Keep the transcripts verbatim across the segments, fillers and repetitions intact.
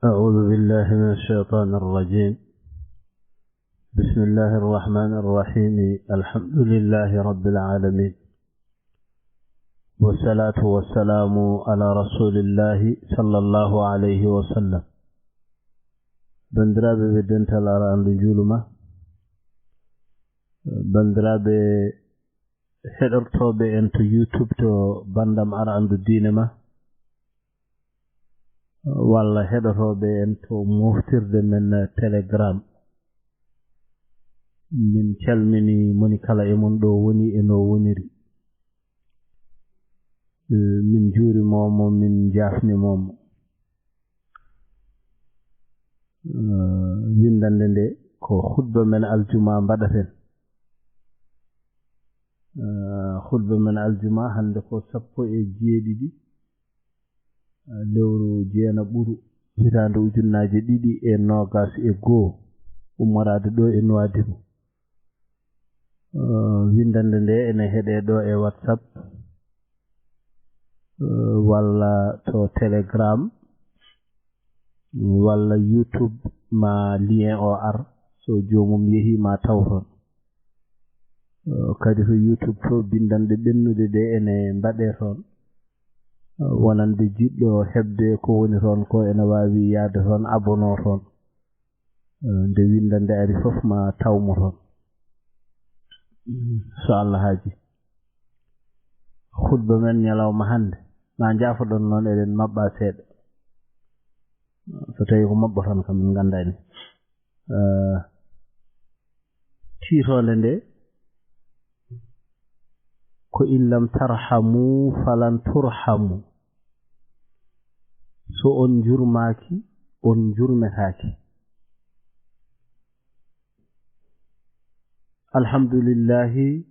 أعوذ بالله من الشيطان الرجيم. بسم الله الرحمن الرحيم. الحمد لله رب العالمين. والصلاة والسلام على رسول الله صلى الله عليه وسلم. Banndiraaɓe ɓe dental ara anndu njuuluma, banndiraaɓe heɗortooɓe en to YouTube to Banndam ara anndu diine ma, walla heɗotooɓe en to moftirde men Telegram. Min calmini moni kala e mon ɗo woni e no woniri. Eh, min njuurimomo, min njaafnimomo. Eh, winndannde nde ko khutba men aljuma mbaɗaten. Eh, khutba men aljuma hannde ko sappo e jeeɗiɗi, eh, lewru jeenaɓuru, hitaande ujunnaaje ɗiɗi e noogas e goo, ummoraade ɗo e Nuwaadibu. Eh, winndannde nde ene heɗe ɗo e WhatsApp, eh, walla to Telegram, walla YouTube, ma lien o ar, so joomum yehi ma taw toon. Eh, kadi to YouTube to, binndanɗe ɓennuɗe ɗe ene mbaɗe toon. Eh, wonande jiɗɗo heɓde ko woni toon ko ene waawi yahde toon, abono toon. Eh, nde winndannde ari fof ma taw mo toon. Mm, so Allah haaji. Khutba men ñalawma hannde, ma njaafoɗon noon, eɗen maɓɓa seeɗa. So tawi ko maɓɓoton kam, min nganndaani. Eh, tiitoonde nde ko "In lam tarhamu falan turhamu." So on njurmaaki, on njurmetaake. Alhamdulillahi,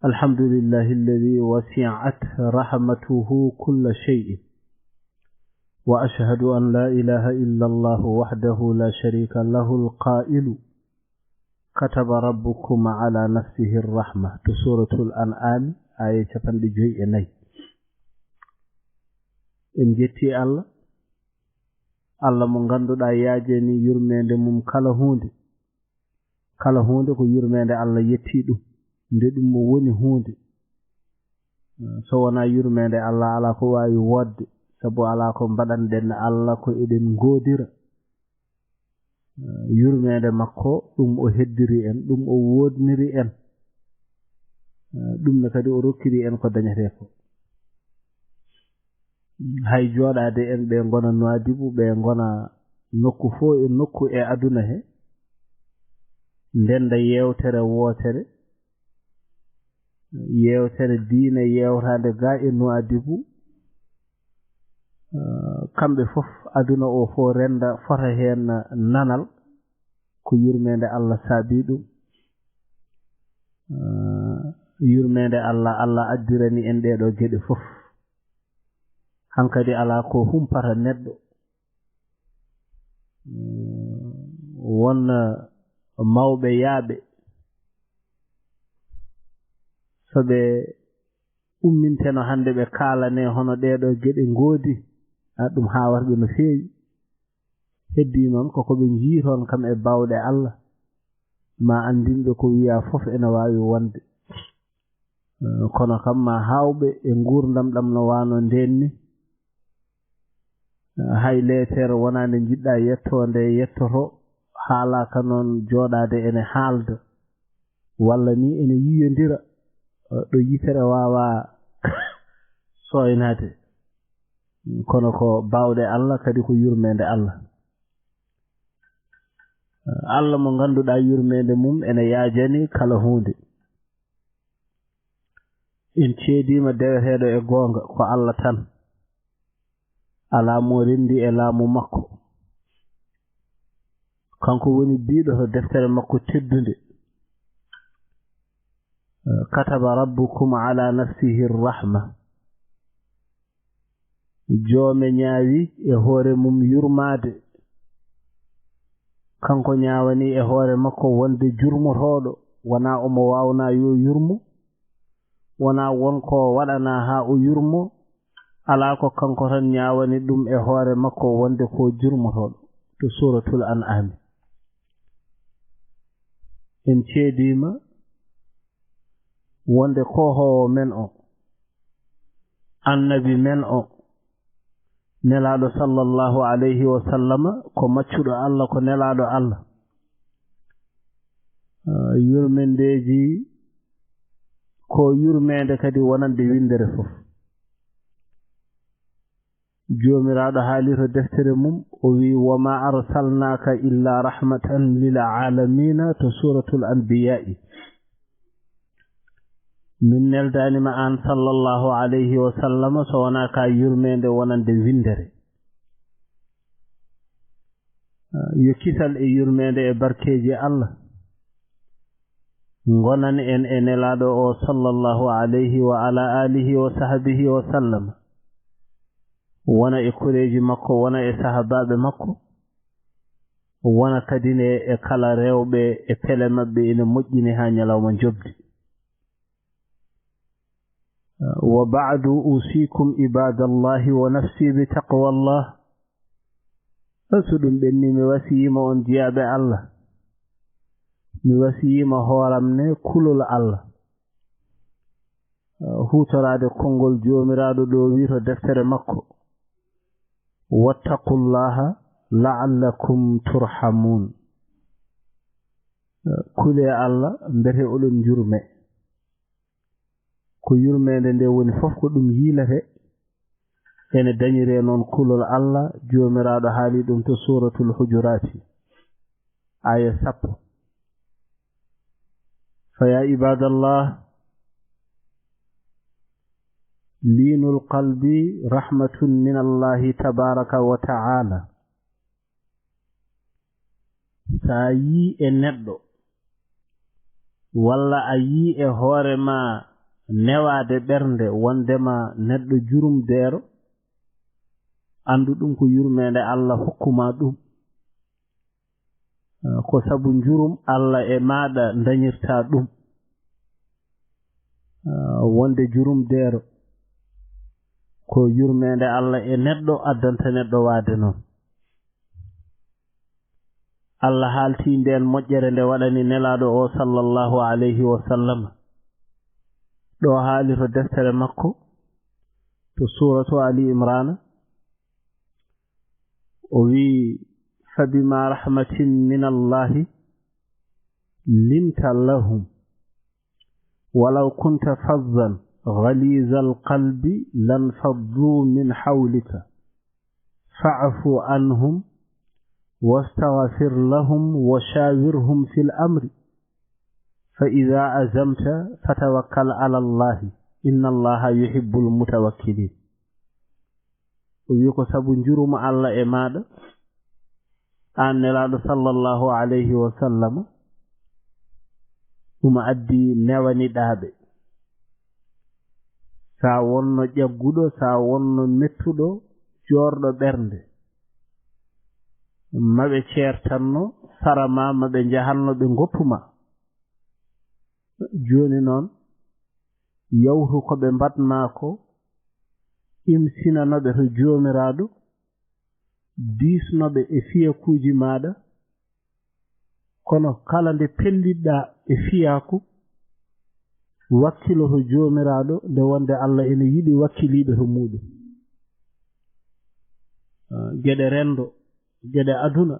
alhamdulillahi alladhi wasi'at rahmatuhu kulla shay'in. Wa ashhadu an la ilaha illa Allah wahdahu la sharika lahu al-qa'ilu, "Kataba rabbukum ala nafsihi rahma." To Suratul An'am, aya capanɗe joyi e nayi. En jetti Allah, Allah mo ngannduɗaa yaajani yurmeende mum kala huunde. Kala huunde ko yurmeende Allah yetti ɗum, nde ɗum mo woni huunde. So wonaa yurmeende Allah, alaa ko waawi woodde, sabu alaa ko mbaɗanɗen Allah ko eɗen ngoodira. Yurmeende makko, ɗum o heddiri en, ɗum o woodniri en, ɗum ne kadi o rokkiri en ko dañetee ko. Hay jooɗaade en ɓe ngona Nuwaadibu, ɓe ngona nokku fof e nokku e aduna he, ndennda yeewtere wootere, yeewtere diine yeewtaande ga e Nuwaadibu, eh, kamɓe fof, aduna o fof rennda fota heen nanal, ko yurmeende Allah saabii ɗum. Eh, yurmeende Allah, Allah addirani en ɗee ɗoo geɗe fof. Hankadi alaa ko humpata neɗɗo. Mm, won, eh, mawɓe yaaɓe, so ɓe umminteno hannde ɓe kaalane hono ɗee ɗoo geɗe ngoodi, a, ɗum haawata ɓe no feewi. Heddii noon koko ɓe njiyii toon kam e baawɗe Allah, ma anndinɓe ko wiyaa fof ene waawi wonde. Eh, kono kam ma haawɓe e nguurndam ɗam no waano ndeen ni. Eh, hay leetere wonaa nde njiɗɗaa yettoonde yettoto, haalaaka noon jooɗaade ene haalda, walla ni ene yiyondira, eh, ɗo yitere waawaa sooynaade. Kono ko baawɗe Allah, kadi ko yurmeende Allah. Eh, Allah mo ngannduɗaa yurmeende mum ene yaajani kala huunde. En ceediima deweteeɗo e goonga, ko Allah tan. Alaa mo renndi e laamu makko. Kanko woni biiɗo to deftere makko teddunde. Eh, "Kataba rabbukum ala nafsihi rahma." Joome ñaawi e hoore mum yurmaade. Kanko ñaawani e hoore makko wonde jurmotooɗo, wonaa omo waawnaa yo yurmo, wonaa won ko waɗanaa haa o yurmo, Alaa ko kanko tan ñaawani ɗum e hoore makko wonde ko jurmotooɗo. To Suuratul An'aami. En ceediima wonde koohoowo men o, annabi men o, Nelaaɗo sallallahu alayhi wa sallama, ko maccuɗo Allah, ko nelaaɗo Allah. Ah, yurmendeeji, ko yurmeende kadi wonande winndere fof. Joomiraaɗo haali to deftere mum, o wi: "Wa ma arsalnaaka illa rahmatan lil aalamiina", to Suuratul Anbiyaa'i. Min neldaani ma aan sallallahu alayhi wa sallam so wonaa ka yurmeende wonande winndere. Yo kisal e yurmeende e barkeeji Allah ngonan en e Nelaaɗo o sallallahu alayhi wa ala alihi wa sahbihi wa sallam. Wona e koreeji makko, wona e sahabaaɓe makko, wona kadi ne e kala rewɓe e pele maɓɓe ina moƴƴini haa ñalawma njoɓdi. Wa ba'du, usikum ibadallahi wa nafsi bi taqwallah. So ɗum ɓenni, mi wasiyiima on jiyaaɓe Allah. Mi wasiyiima hooram ne kulol Allah. Huutoraade konngol Joomiraaɗo ɗo wi to deftere makko: "Wattaqullaha la'allakum turhamun." Kulee Allah, mbete oɗon njurme. Ko yurmeende nde woni fof ko ɗum yiilete. Ene dañiree noon kulol Allah, Joomiraaɗo haali ɗum to Suuratul Hujuraati, aaya sappo. Fa ya ibadallah, liinul qalbi rahmatun min Allahi tabaraka wa ta'ala. So a yii e neɗɗo, walla a yii e hoore ma newaade ɓernde, wondema neɗɗo jurumdeero, anndu ɗum ko yurmeende Allah hokkuma ɗum. Ah, ko sabu njurum Allah e maaɗa dañirta ɗum. Ah, wonde jurumdeero ko yurmeende Allah e neɗɗo addanta neɗɗo waade noon. Allah haalti ndeen moƴƴere nde waɗani Nelaaɗo o sallallahu alayhi wa sallam. Ɗo haali to deftere makko, to Suuratu Ali Imrana, o wi: "Fabima rahmatin min Allahi linta lahum, walaw kunta fazzan ghalizal qalbi lanfaddu min hawlika, fa'fu anhum wastaghfir lahum wa shawirhum fil amri, fa idha azamta fatawakkal ala Allahi, inna Allaha yuhibbul mutawakkilin." O wi ko sabu njurum Allah e maaɗa, aan Nelaaɗo sallallahu alayhi wa sallam, ɗum addi newaniɗaaɓe. Sa wonno ƴagguɗo, sa wonno mettuɗo, joorɗo ɓernde, maɓe ceertanno sara ma, maɓe njahanno ɓe ngoppu ma. Jooni noon, yawtu ko ɓe mbaɗmaa ko, imsinano ɓe to Joomiraaɗo, diisno ɓe e fiyakuuji maaɗa, kono kala nde pellitɗaa e fiyaaku, wakkilo to Joomiraaɗo, nde wonde Allah ene yiɗi wakkiliiɓe to muuɗum. Ah, geɗe renndo, geɗe aduna,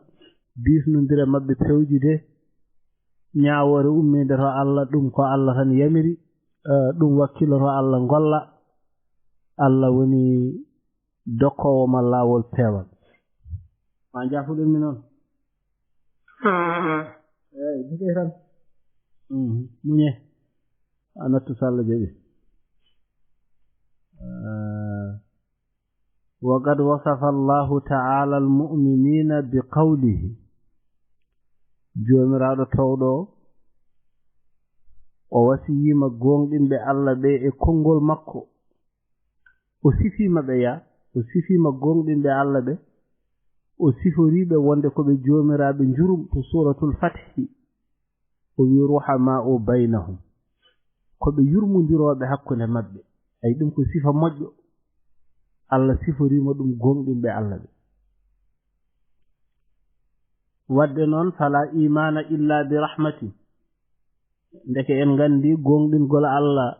diisnondire maɓɓe pewjude, ñaawoore ummiinde to Allah, ɗum ko Allah tan yamiri, eh, ɗum wakkilo to Allah ngolla. Allah woni dokkoowo ma laawol peewal. Ma njaafuɗon mi noon. Eey, jogee tan. Mhm, muñe. A nattu so Allah jaɓi. Eh, Wa qad wasafa Allahu ta'ala al-mu'minina bi qawlihi. Joomiraaɗo toowɗo o, o wasiyiima gooŋɗinɓe Allah ɓe e konngol makko. O sifiima ɓe ya, o sifiima gooŋɗinɓe Allah ɓe, o siforii ɓe wonde ko ɓe joomiraaɓe njurum to Suuratul Fathi. O wi: "Ruhamaa'u baynahum." Ko ɓe yurmondirooɓe hakkunde maɓɓe. Ay, ɗum ko sifa moƴƴo. Allah siforiima ɗum gooŋɗinɓe Allah ɓe. Wadde noon, fala imaana illa bi rahmati. Ndeke en nganndi gooŋɗingol Allah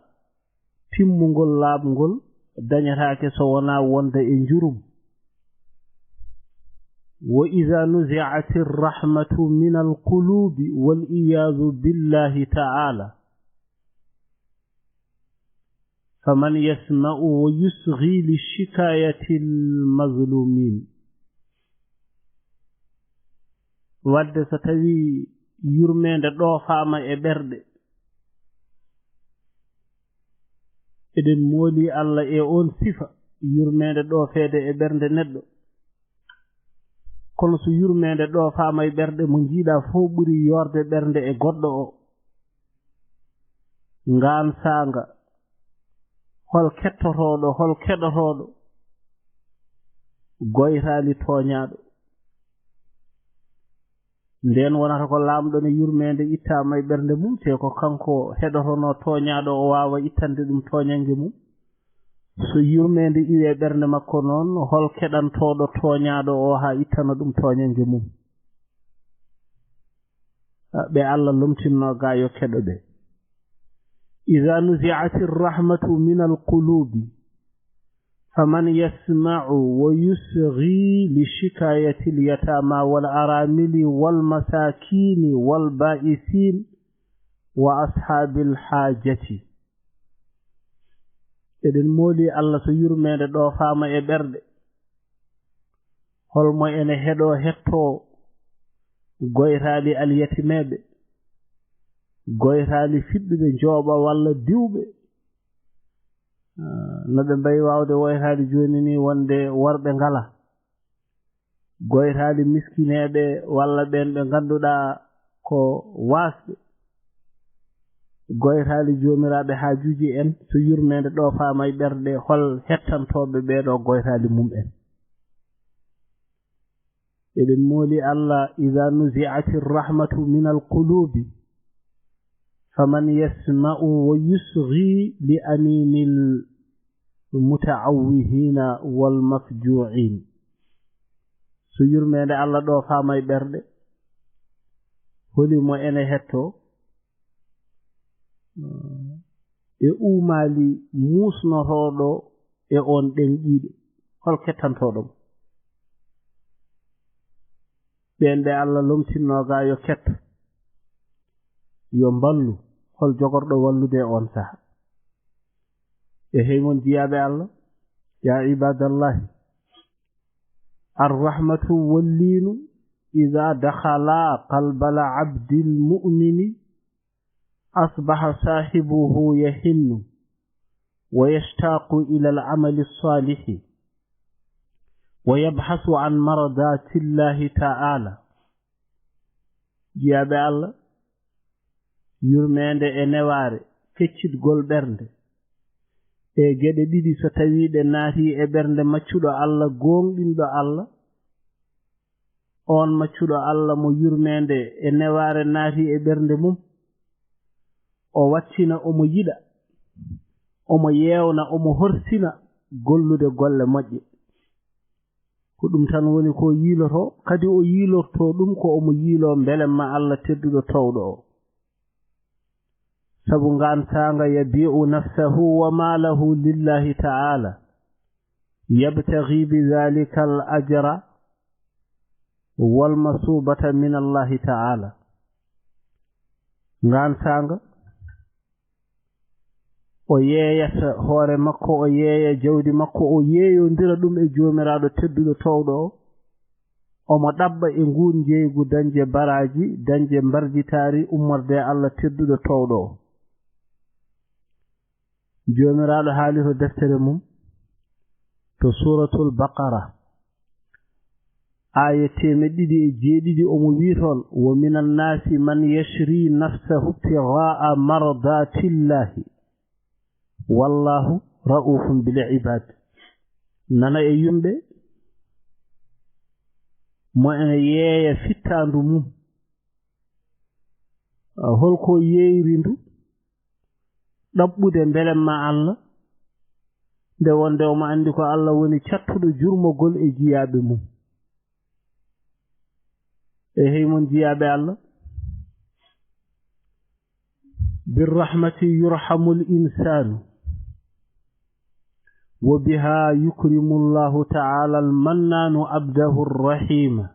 timmungol laaɓngol dañataake so wonaa wonde e njurum. Wa iza nuzi'ati rahmatu min al qulubi wal iyazu billahi ta'ala. Faman yasma'u wa yusghi li shikayati al mazlumin. Wadde so tawi yurmeende ɗoofaama e ɓerɗe, eɗen mooli Allah e oon sifa, yurmeende ɗoofeede e ɓernde neɗɗo. Kono so yurmeende ɗoofaama e ɓerɗe, mo njiiɗa fof ɓuri yoorde ɓernde e goɗɗo o. Ngaan saanga, hol kettotooɗo, hol keɗotooɗo goytaali tooñaaɗo? Ndeen wonata ko laamɗo ne yurmeende ittaama e ɓernde mum, te ko kanko heɗotonoo tooñaaɗo, o waawa ittande ɗum tooñannge mum. So yurmeende iwii e ɓernde makko noon, hol keɗantooɗo tooñaaɗo o haa ittana ɗum tooñannge mum? Ɓe Allah lomtinnoo gaa yo keɗo ɓe. Iza nuzi'ati rahmatu min al qulubi, faman yasma'u wa yusghi li shikayati al yatama wal aramili wal masakini wal ba'isin wa ashabil hajati. Eɗen mooli Allah so yurmeende ɗoofaama e ɓerɗe. Holmo ene heɗoo hettoo goytaali alyatimeeɓe, goytaali fiɗɗuɓe njooɓa walla diwɓe? Ah, no ɓe mbayi waawde woytaali jooni ni wonde worɓe ngala. Goytaali miskineeɓe walla ɓeen ɓe ngannduɗaa ko waasɓe. Goytaali joomiraaɓe haajuuji en, so yurmeende ɗoofaama e ɓerɗe, hol hettantooɓe ɓee ɗoo goytaali mum en? Eɗen mooli Allah, iza nuzi'ati rahmatu min al qulubi, faman yasma'u wa yusghi li aninil muta'awwihina wal mafju'in. So yurmeende Allah ɗoofaama e ɓerɗe, holi mo ene hettoo e uumaali muusnotooɗo e oon ɗenɗiiɗo? Hol kettantooɗo mo? Ɓeen ɓe Allah lomtinnoo gaa yo ketto, yo mballu, hol jogorɗo wallude e oon saha? E hey mon jiyaaɓe Allah, ya ibadallahi, arrahmatu walliinu iza dakhala qalbal abdil mu'mini asbaha sahibuhu yahinnu wa yashtaqu ila al amali salihi wa yabhasu an mardatillahi ta'ala. Jiyaaɓe Allah, yurmeende e newaare, keccitgol ɓernde. E geɗe ɗiɗi, so tawii ɗe naatii e ɓernde maccuɗo Allah, gooŋɗinɗo Allah, oon maccuɗo Allah mo yurmeende e newaare naatii e ɓernde mum, o wattina, omo yiɗa, omo yeewna, omo horsina gollude golle moƴƴe. Ko ɗum tan woni ko yiilotoo, kadi o yiilortoo ɗum ko omo yiiloo mbelemma Allah tedduɗo toowɗo o. Sabu ngaan saanga, yabi'u nafsahu wa maalahu lillahi ta'ala, yabtaghi bi dhalika al ajra wal masubata min Allahi ta'ala. Ngaan saanga, o yeeyata hoore makko, o yeeya jawdi makko, o yeeyondira ɗum e Joomiraaɗo tedduɗo toowɗo o. Omo ɗaɓɓa e nguun njeeygu dañde baraaji, dañde mbarjitaari ummorde e Allah tedduɗo toowɗo o. Joomiraaɗo haali to deftere mum, to Suuratul Baqara, aaya teemeɗɗe ɗiɗi e jeeɗiɗi, omo wi'i toon, wa minan naasi man yashri nafsahu ibtigaa'a mardaatillaahi, wallaahu ra'uufun bil ibaad. Nana e yumɓe mo ene yeeya fittaandu mum. Holko yeeyri ndu? Ɗaɓɓude mbelemma Allah, Nde wonde omo anndi ko Allah woni cattuɗo jurmogol e jiyaaɓe mum. E hey mon jiyaaɓe Allah, birrahmati yurhamul insaanu, wa biha yukrimu Allahu ta'ala al-mannaanu abdahu ar-rahima,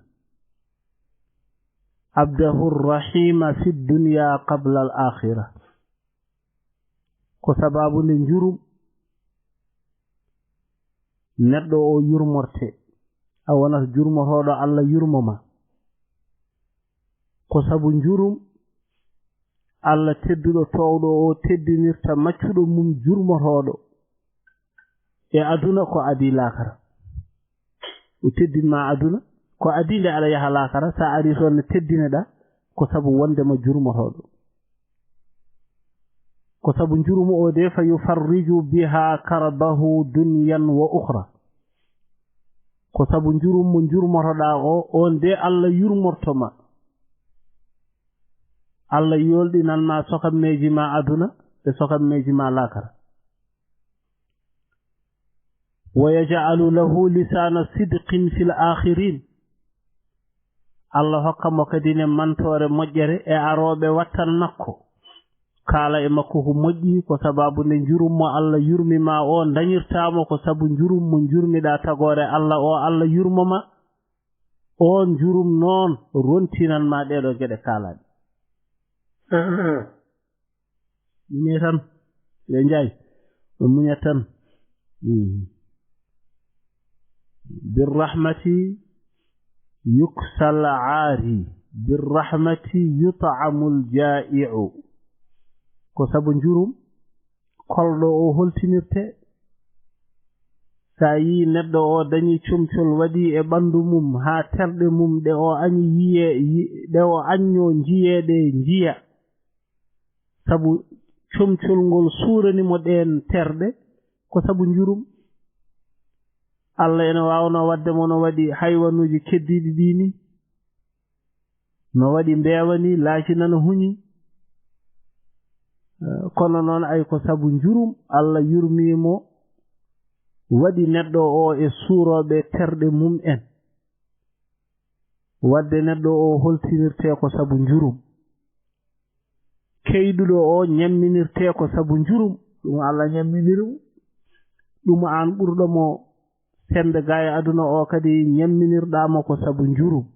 abdahu ar-rahima fi dunya qabla al-akhira. Ko sababu nde njurum neɗɗo o yurmorte, a wonat jurmotooɗo Allah yurmo ma. Ko sabu njurum Allah tedduɗo toowɗo o teddinirta maccuɗo mum jurmotooɗo e aduna ko adii laakara. O teddin ma aduna ko adii nde aɗa yaha laakara, sa ari toon ne teddineɗa ko sabu wondema jurmotooɗo. Ko sabu njurum o de fa yufarriju biha karabahu dunyan wa ukhra. Ko sabu njurum mo njurmotoɗa o, on de Allah yurmorto ma. Allah yolɗinan ma sokammeeji ma aduna e sokammeeji ma laakara. Wa yaj'alu lahu lisana sidqin fil akhirin. Allah hokka mo kadi ne mantoore moƴƴere e arooɓe wattan makko. Kaala e makko ko moƴƴi, ko sababu nde njurum mo Allah yurmi ma o dañirta mo ko sabu njurum mo njurmiɗa tagoore Allah o Allah yurmo ma. On njurum noon rontinan ma ɗeɗo geɗe kaalaɗe. Muñe tan, ɓe njaay, ɓe muña tan. Mm. Birrahmati yuksal aari, birrahmati yut'amul jaa'i'u. Ko sabu njurum, kolɗo o holtinirte. Sa yii neɗɗo o dañi comcol waɗi e ɓandu mum, haa terɗe mum ɗe o añi yiye, yi-, ɗe o añño njiyeɗe njiya. Sabu comcol ngol suurani mo ɗeen terɗe, ko sabu njurum. Allah ene waawno waɗde mo no waɗi haywanuuji keddiiɗi ɗi ni, no waɗi mbeewa ni, laaci nana huñi. Eh, kono noon, ay ko sabu njurum, Allah yurmii mo, waɗi neɗɗo o e suurooɓe terɗe mum en. Waɗde neɗɗo o holtinirte ko sabu njurum. Keyɗuɗo o ñamminirte ko sabu njurum. Ɗum Allah ñamminiri mo. Ɗum aan ɓurɗo mo semmbe ga e aduna o kadi ñamminirɗa mo ko sabu njurum.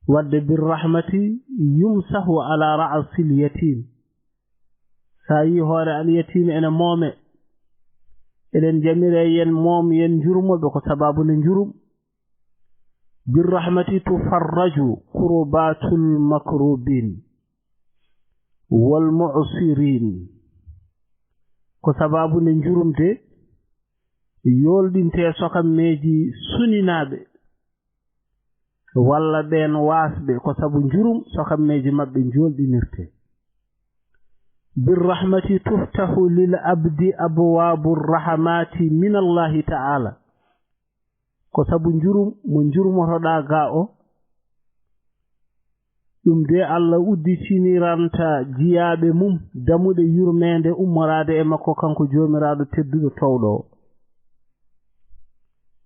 Waɗde birrahmati yumsahu ala ra'sil yatim. Sa yii hoore al yatim ene moome. Eɗen jamire yen moom, yen njurmoɓe ko sababu nde njurum. Birrahmati tufarraju kurbatul makrubin wal mu'sirin. Ko sababu nde njurum de yolɗinte sokammeeji suninaaɓe, walla ɓeen waasɓe, ko sabu njurum sokammeeji maɓɓe njolɗinirte. Birrahmati tuftahu lil abdi abwabu rahmati min Allahi ta'ala. Ko sabu njurum mo njurmotoɗaa ga o, ɗum de Allah udditiniranta jiyaaɓe mum damuɗe yurmeende ummoraade e makko, kanko Joomiraaɗo tedduɗo toowɗo o.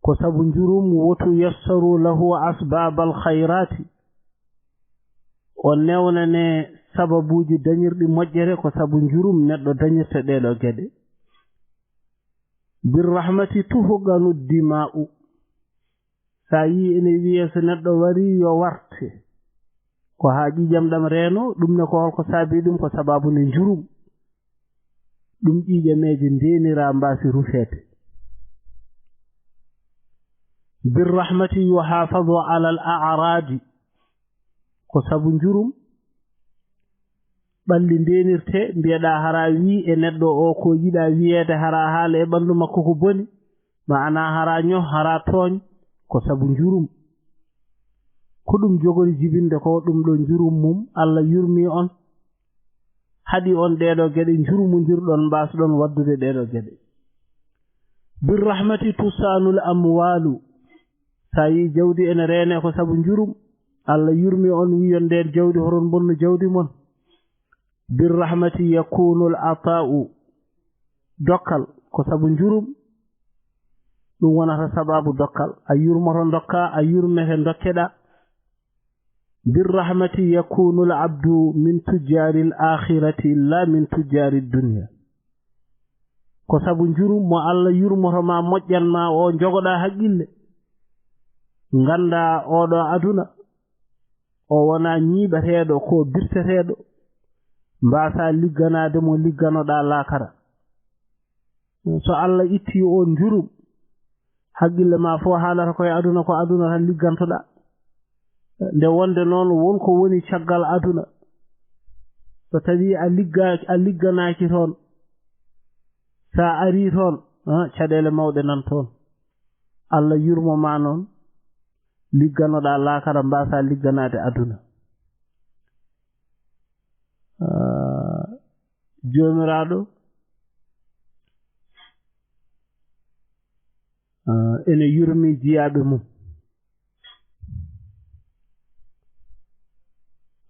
Ko sabu njurum wotu yassaru lahu asbabal khayrati. O newnane sababuuji dañirɗi moƴƴere, ko sabu njurum neɗɗo dañirta ɗeeɗo geɗe. Birrahmati tuhqanu dima'u. Sa yii ene wiye so neɗɗo wari yo warte, ko haa ƴiiƴam ɗam reeno, ɗum ne ko holko saabi ɗum? Ko sababu nde njurum. Ɗum ƴiiƴameeje ndeenira mbaasi rufeede. Birrahmati yuhafadu alal a'radi. Ko sabu njurum ɓalli ndeenirte, mbiyeɗa hara wii e neɗɗo o ko yiɗa wiyeede, hara haala e ɓandu makko ko boni, maana hara ñoh, hara tooñ, ko sabu njurum. Ko ɗum jogori jibinde ko ɗum ɗo njurum mum, Allah yurmi on, haɗi on ɗeeɗo geɗe, njurumondirɗon, mbaasɗon waɗdude ɗeeɗo geɗe. Birrahmati tusanul amwalu. Sa yii jawdi ene reene ko sabu njurum, Allah yurmi on, wi on ndeen jawdi, horon bonno jawdi mon. Birrahmati yakunul ata'u. Dokkal. Ko sabu njurum ɗum wonata sababu dokkal. A yurmoto ndokka, a yurmete ndokkeɗa. Birrahmati yakunul abdu min tujjaril akhirati la min tujjarid dunya. Ko sabu njurum mo Allah yurmoto ma, moƴƴan ma, o jogoɗa haqqille. Ngannda oɗo aduna, o wona ñiiɓateeɗo, ko birteteeɗo. Mbasa ligganaade mo ligganoɗa laakara. So Allah itti on njurum, haqqille ma fof haalata koye aduna, ko aduna tan liggantoɗa. Nde wonde noon, won ko woni caggal aduna. So tawi a ligga-, a ligganaaki toon, sa ari toon, ah, caɗeele mawɗe nan toon. Allah yurmo ma noon, ligganoɗa laakara, mbasa ligganaade aduna. Ah, Joomiraaɗo, ah, ene yurmi jiyaaɓe mum.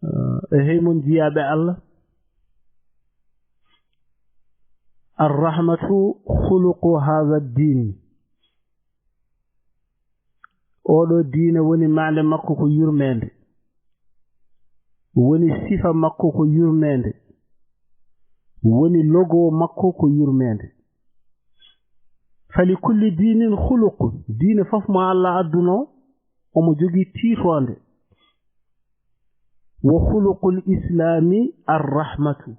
Ah, e hey mon jiyaaɓe Allah. Arrahmatu khuluqu hadha ad-din. Oɗo diine woni maande makko ko yurmeende. Woni sifa makko ko yurmeende. Woni logo makko ko yurmeende. Fali kulli diinin khuluqun. Diine fof mo Allah adduno, omo jogii tiitoonde. Wa khuluqul islami arrahmatu.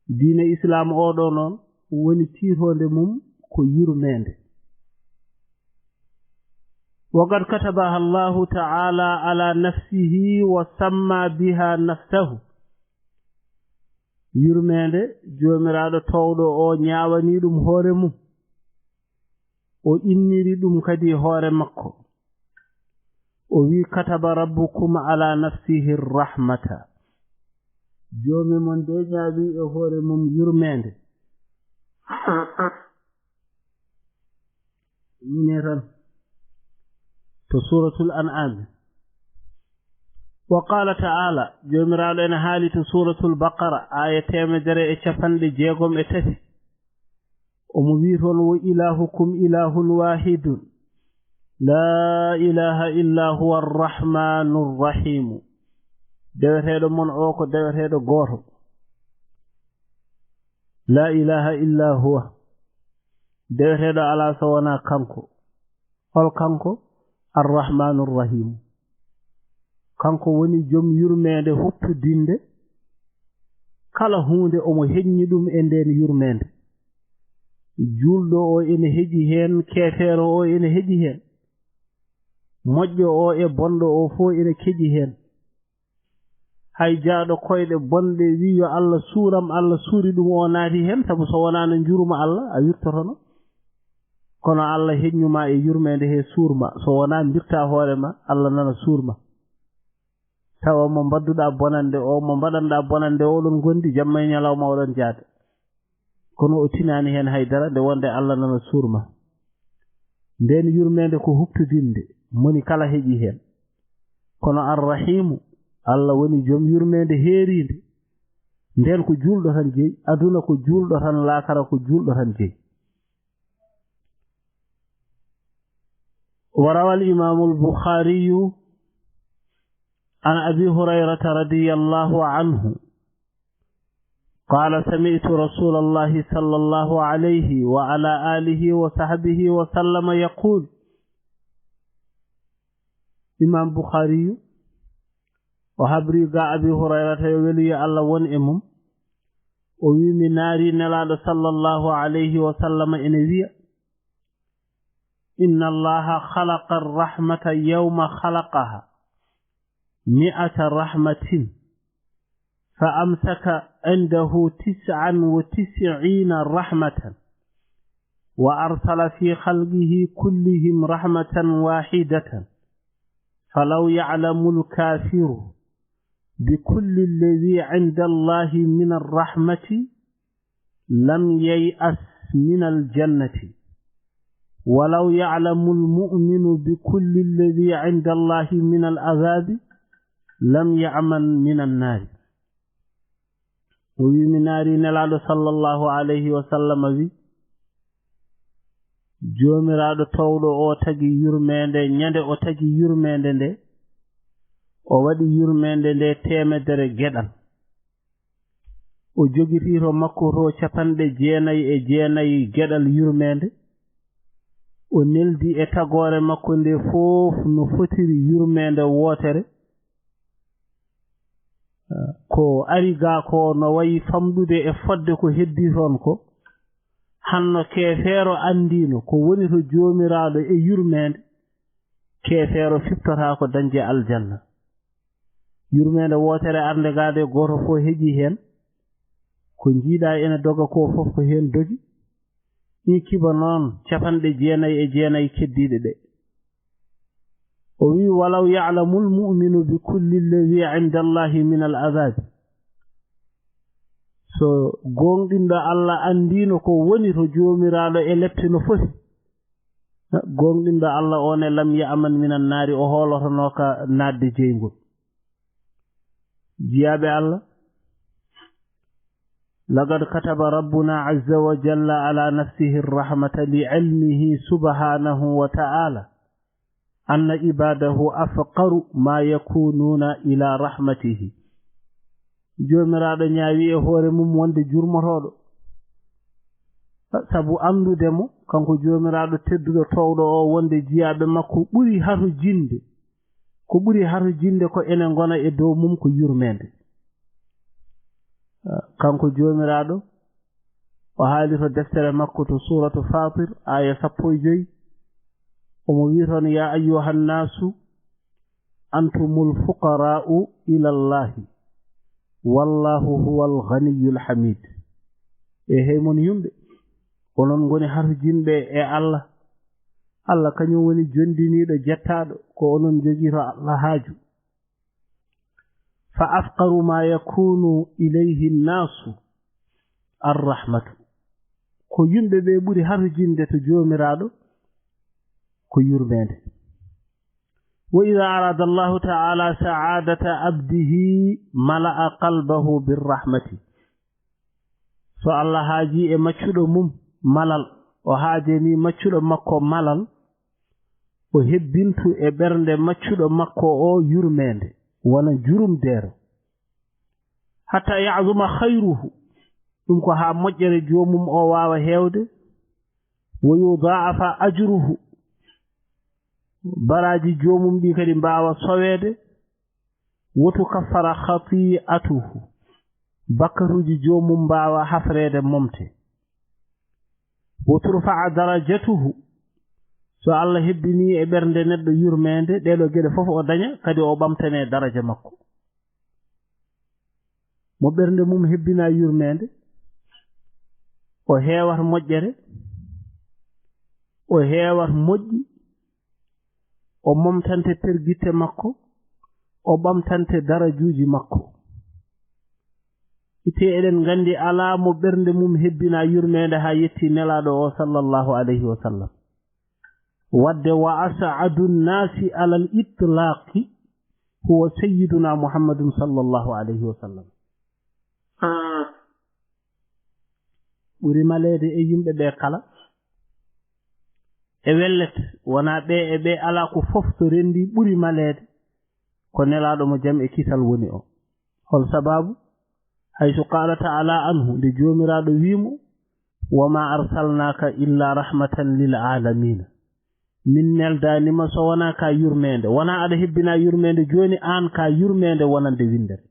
Diine Islaam oɗo noon woni tiitoonde mum ko yurmeende. Wa qad katabaha Allahu ta'ala ala nafsihi wa samma biha nafsahu. Yurmeende Joomiraaɗo toowɗo o ñaawani ɗum hoore mum. O inniri ɗum kadi hoore makko. O wi, "Kataba rabbukum ala nafsihi rahmata." Joomi mon de ñaawi e hoore mum yurmeende. Mine tan. To Suuratul An'aam. Wa qaala ta'aala, Joomiraaɗo ene haali to Suuratul Baqara, aaya teemedere e capanɗe jeegom e tati. Omo wi'i toon, "Wa ilaahukum ilaahun waahidun, laa ilaaha illaa huwa arrahmaanu rrahiimu." Deweteeɗo mon o ko deweteeɗo gooto. Laa ilaaha illaa huwa. Deweteeɗo alaa so wonaa kanko. Hol kanko? Arrahmaanu rrahiimu. Kanko woni jom yurmeende huɓtudinde kala huunde, omo heƴni ɗum e ndeen yurmeende. Juulɗo o ene heƴi heen, keefeero o ene heƴi heen. Moƴƴo o e bonɗo o fof ene keƴi heen. Hay jaaɗo koyɗe bonɗe wi yo Allah suuram, Allah suuri ɗum, o naati heen, sabu so wonaano njuurma Allah, a wirtotono. Kono Allah heƴnuma e yurmeende he suurma, so wonaa mbirta hoore ma, Allah nana suurma. Tawa mo mbadduɗa bonande o, mo mbaɗanɗa bonande o, oɗon ngondi jamma e ñalawma oɗon jaada. Kono o tinaani heen hay dara, nde wonde Allah nana suurma. Ndeen yurmeende ko huɓtudinde, moni kala heƴi heen. Kono Arrahiimu, Allah woni jom yurmeende heeriinde. Ndeen ko juulɗo tan jeyi, aduna ko juulɗo tan, laakara ko juulɗo tan jeyi. وروى الإمام البخاري عن أبي هريرة رضي الله عنه قال: سمعت رسول الله صلى الله عليه وعلى آله وصحبه وسلم يقول. Imam Bukhari o habri ga Abi Hurayrata, yo weli yo Allah won e mum, o wi, mi naari Nelaaɗo sallallahu alayhi wa sallam ene wiya, إن الله خلق الرحمة يوم خلقها مئة رحمة، فأمسك عنده تسعا وتسعين رحمة، وأرسل في خلقه كلهم رحمة واحدة، فلو يعلم الكافر بكل الذي عند الله من الرحمة لم ييأس من الجنة، ولو يعلم المؤمن بكل الذي عند الله من العذاب لم يأمن من النار. O wi, mi naari Nelaaɗo sallallahu alayhi wa sallam wi, Joomiraaɗo toowɗo o tagi yurmeende, ñande o tagi yurmeende nde, o waɗi yurmeende nde teemedere geɗal. O jogitii to makko to capanɗe jeenayi e jeenayi geɗal yurmeende. O neldi e tagoore makko nde fof no fotiri yurmeende wootere. Ko ari gaa ko no wayi famɗude e fodde ko heddii toon ko. Hanno keefeero anndiino ko woni to Joomiraaɗo e yurmeende, keefeero fiftotaako dañde aljanna. Yurmeende wootere arnde gaa nde gooto fof heƴii heen. Ko njiiɗaa ene doga ko fof ko heen dogi. Ɗi kiba noon capanɗe jeenayi e jeenayi keddiiɗe ɗe. O wi'i, "Walaw ya'lamul mu'minu bi kulli alladhi inda Allahi min al adhabi." So gooŋɗinɗo Allah anndiino ko woni to Joomiraaɗo e lepte no foti, gooŋɗinɗo Allah o ne lam ya'man minan naari, o hoolotonooka naatde jeyngol. Jiyaaɓe Allah, laqad kataba rabbuna azza wa jalla ala nafsihi rahmata li ilmihi subhanahu wa ta'ala anna ibadahu afqaru ma yakununa ila rahmatihi. Joomiraaɗo ñaawi e hoore mum wonde jurmotooɗo, sabu anndude mo, kanko Joomiraaɗo tedduɗo toowɗo o, wonde jiyaaɓe makko ɓuri hatojinde, ko ɓuri hatojinde ko ene ngona e dow mum ko yurmeende. Kanko Joomiraaɗo, o haali to deftere makko to Suuratu Faatir, aaya sappo e joy, omo wi'i toon, "Ya ayyuhan naasu, antumul fuqaraa'u ila Allahi, wallahu huwal ghaniyyul hamid." E hey mon yumɓe, onon ngoni harjinɓe e Allah. Allah kañum woni jondiniiɗo jettaaɗo, ko onon njogii to Allah haaju. Fa afqaru ma yakunu ilayhi nnaasu arrahmatu. Ko yimɓe ɓe ɓuri harjinde to Joomiraaɗo ko yurmeende. Wa ida arada Allahu ta'ala sa'adata abdihi mala'a qalbahu birrahmati. So Allah haaji e maccuɗo mum malal, o haajani maccuɗo makko malal, o hebbintu e ɓernde maccuɗo makko o yurmeende, wona jurumdeero. Hatta ya'zuma khayruhu, ɗum ko haa moƴƴere joomum o waawa heewde, wa yudaafa ajruhu, baraaji joomum ɗi kadi mbaawa soweede, wa tukaffara khati'atuhu, bakkaruuji joomum mbaawa hafreede momte, wa turfa'a darajatuhu, so Allah hebbini e ɓernde neɗɗo yurmeende, ɗeɗo geɗe fof o daña, kadi o ɓamtane daraja makko. Mo ɓernde mum hebbina yurmeende, o heewat moƴƴere, o heewat moƴƴi, o momtante pergitte makko, o ɓamtante darajuuji makko. Ite eɗen nganndi alaa mo ɓernde mum hebbina yurmeende haa yetti Nelaaɗo o sallallahu alayhi wa sallam. Wadde wa as'adu nnaasi alal itlaaqi huwa sayyiduna Muhammadun sallallahu alayhi wa sallam. Ɓuri maleede e yimɓe ɓe kala. E wellet, wonaa ɓe e ɓe alaa ko fof so renndi ɓuri maleede. Ko Nelaaɗo mo jam e kisal woni o. Hol sababu? Haysu qaala ta'ala anhu, nde Joomiraaɗo wi'i mo, "Wa ma arsalnaaka illa rahmatan lil aalamiina." Min neldaani ma so wonaa ka yurmeende. Wonaa aɗa hebbina yurmeende jooni aan ka yurmeende wonande winndere.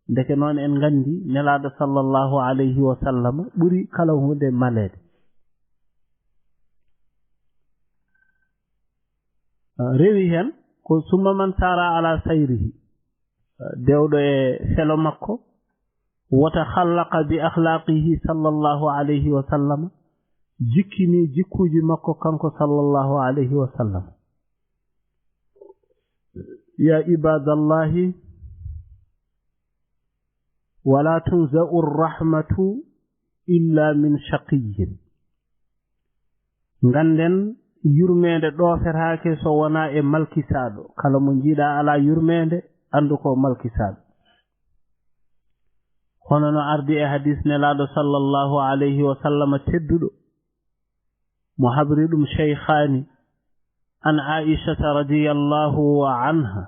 Ndeke noon en nganndi Nelaaɗo sallallahu alayhi wa sallam ɓuri kala huunde maleede. Rewi heen ko summa man saara ala sayrihi, dewɗo e selo makko, wa takhallaqa bi akhlaqihi sallallahu alayhi wa sallam, jikkini jikkuuji makko kanko sallallahu alayhi wa sallam. Ya ibadallahi, wala tunza'u rahmatu illa min shaqiyyin. Ngannden, yurmeende ɗoofetaake so wonaa e malkisaaɗo. Kala mo njiiɗaa alaa yurmeende, anndu ko malkisaaɗo. Hono no ardi e hadis Nelaaɗo sallallahu alayhi wa sallam tedduɗo, mo habri ɗum Shaykhaani, an Aishata radiyallahu anha,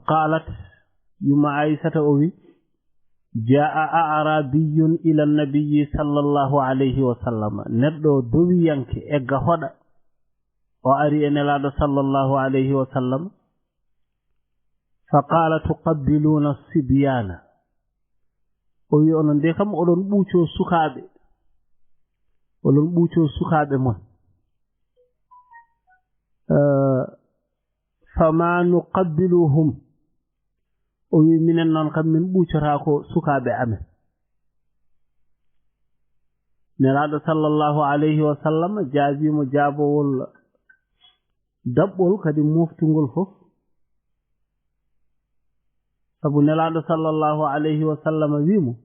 qalat, yumma Aisata o wi, jaa a'rabiyyun ila nabiyyi sallallahu alayhi wa sallam, neɗɗo dowiyanke egga hoɗa, o ari e Nelaaɗo sallallahu alayhi wa sallam, fa qala tuqabbiluna sibyana, o wi onon de kam oɗon ɓuuco sukaaɓe, oɗon ɓuuco sukaaɓe mon. Eh, fama nuqabbiluhum, o wi minen noon kam min ɓuucotaako sukaaɓe amen. Nelaaɗo sallallahu alayhi wa sallam jaabimo jaabowol daɓɓol kadi moftungol fof. Sabu Nelaaɗo sallallahu alayhi wa sallam wimo,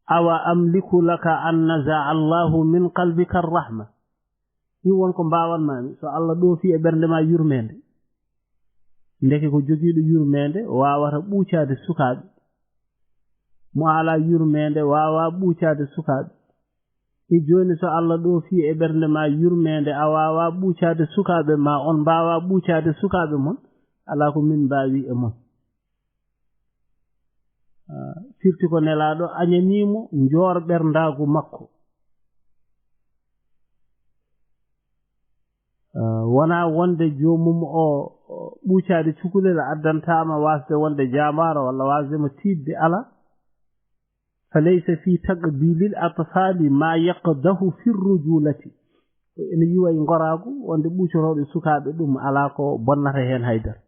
awa amliku laka an nazaa Allahu min qalbika rahma. Ɗum won ko mbawanmami, so Allah ɗoofi e ɓernde ma yurmeende. Ndeke ko jogiiɗo yurmeende wawata ɓuucaade sukaaɓe. Mo ala yurmeende wawa ɓuucaade sukaaɓe. E jooni so Allah ɗoofi e ɓernde ma yurmeende, a wawa ɓuucaade sukaaɓe ma, on mbawa ɓuucaade sukaaɓe mon, ala ko min mbawi e mon. Ah, firti ko Nelaaɗo añaniimo njoor ɓerndaagu makko. Ah, wona wonde joomum o, o ɓuucaade cukalel addantama wasde wonde jaambaaro walla wasde mo tiiɗde, ala. Fa laysa fi taqbilil atfali ma yaqdahu fi rujulati. Ko ene yiwa e ngoraagu wonde ɓuucorooɓe sukaaɓe ɗum ala ko bonnata heen haydara.